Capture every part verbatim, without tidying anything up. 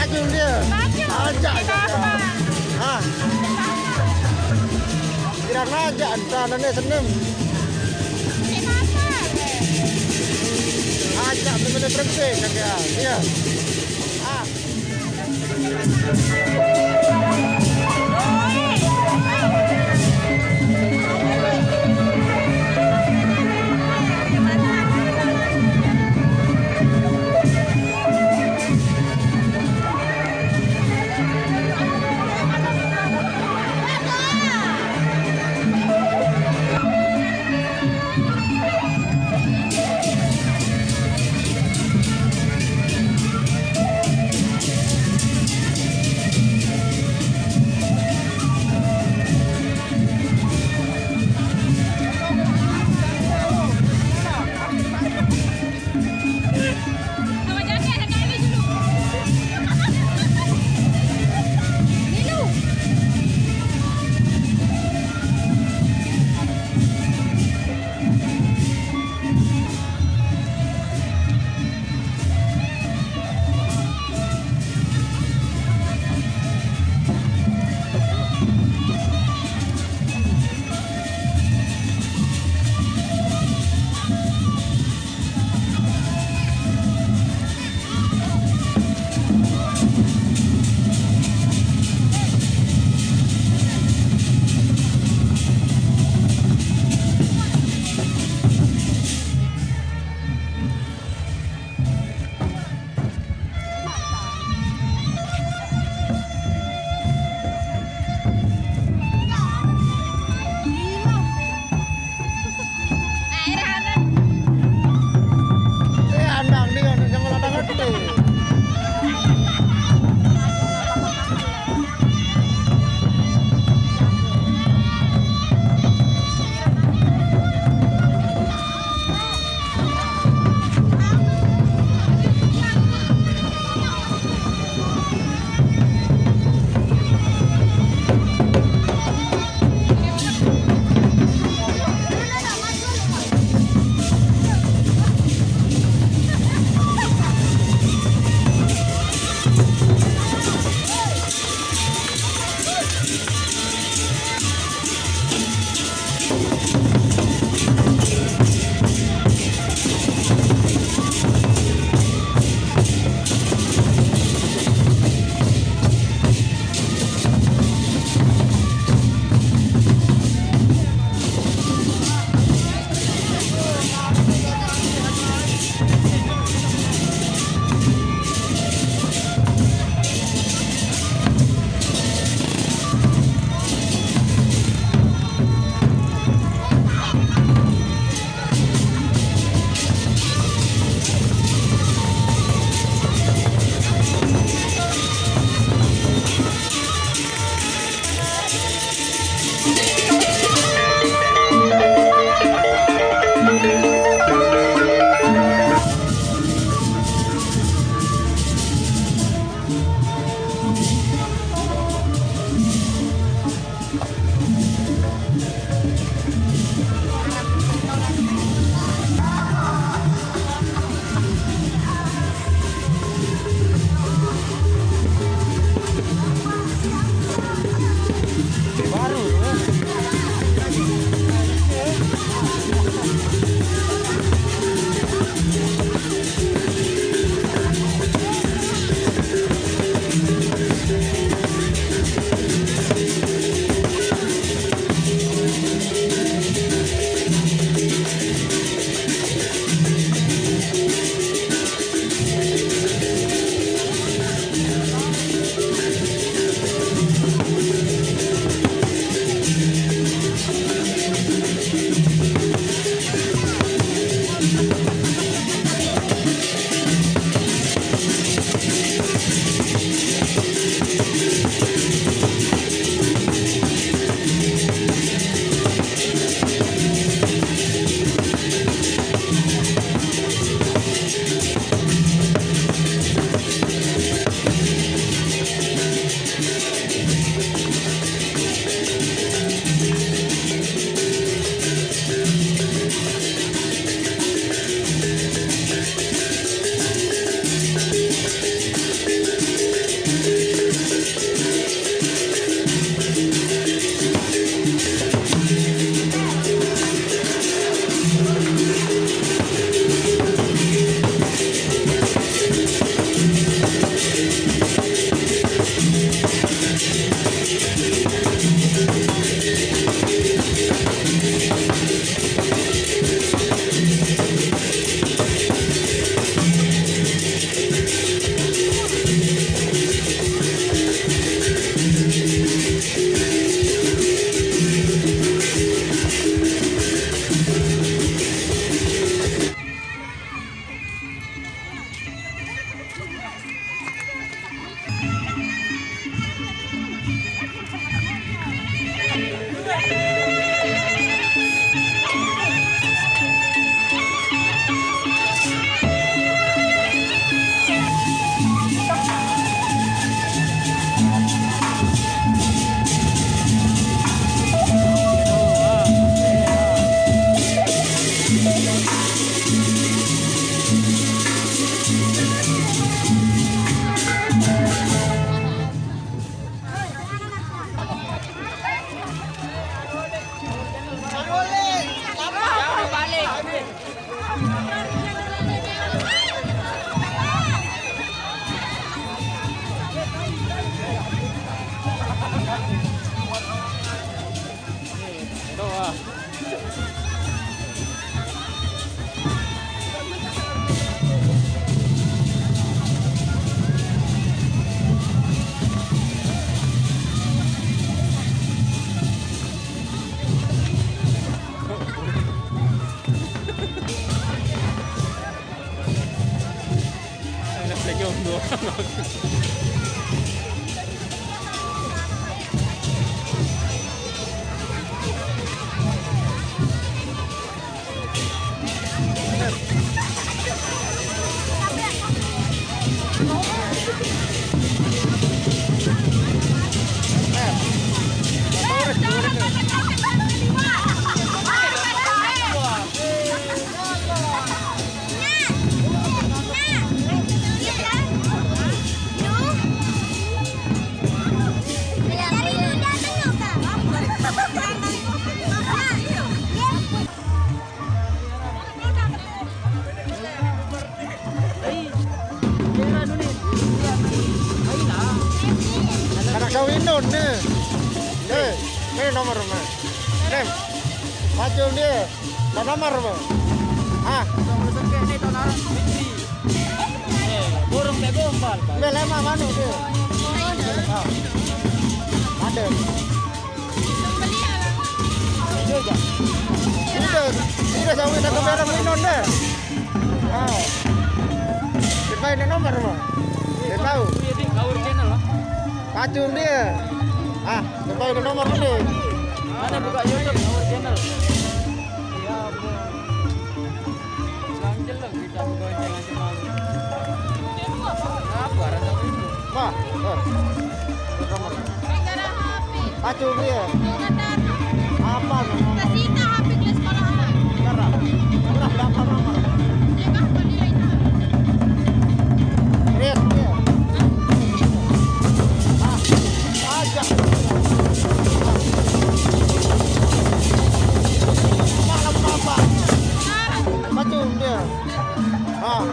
Aja dia. Aja. Aja. Hah? Kira ngajak, entah nane senem. Aja, temen berhenti, kata dia. Iya. Ah. Anak sawinon nih. Eh, ini nomor mah. Nem. Macul dia. Ada nomor mah. Ah, burung teh gombal. Bel emang manu dia. Ah. Ada. Udah, udah sampai satu merah minum deh. Ah. Kita ini nomor mah. Dia tahu. Iya, di Kaur Channel lah. Pacung dia. Ah, kita ini nomor dia. Mana buka YouTube Kaur Channel? Iya, Bang. Ganjel lah, kita buka channel. Apa rasa itu? Wah, eh. Nomor. Gara-gara H P. Pacul dia. Bukan data. Apa? Kasih H P ke sekolah. Berapa? Berapa, berapa nomor? Dia kan beli itu. Yes, dia. Ah, aja. Malam apa? Pacul dia. Ah.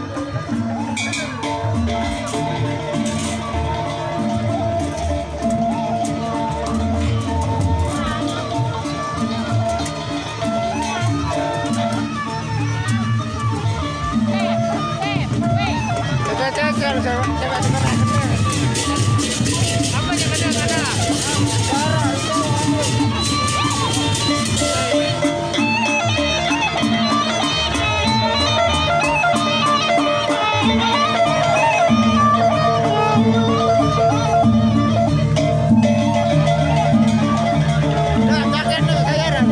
Nah, pakai tuh, kayaran.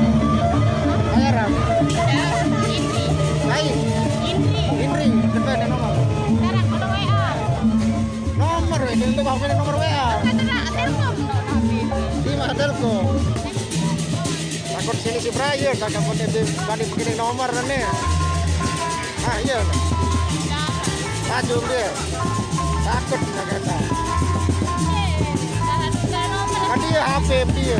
Kayaran. Lain. Indri. Indri, depan ada nomor. Sekarang kalau W A. Nomor, itu, itu, nomor W A. Kata nak, telepon, no, tapi. Di mana telepon? Takut sini si Brian, takut dia balik begini nomor nih. Ah, iya. Tajung dia. Takut dia kata. Kan dia H P dia.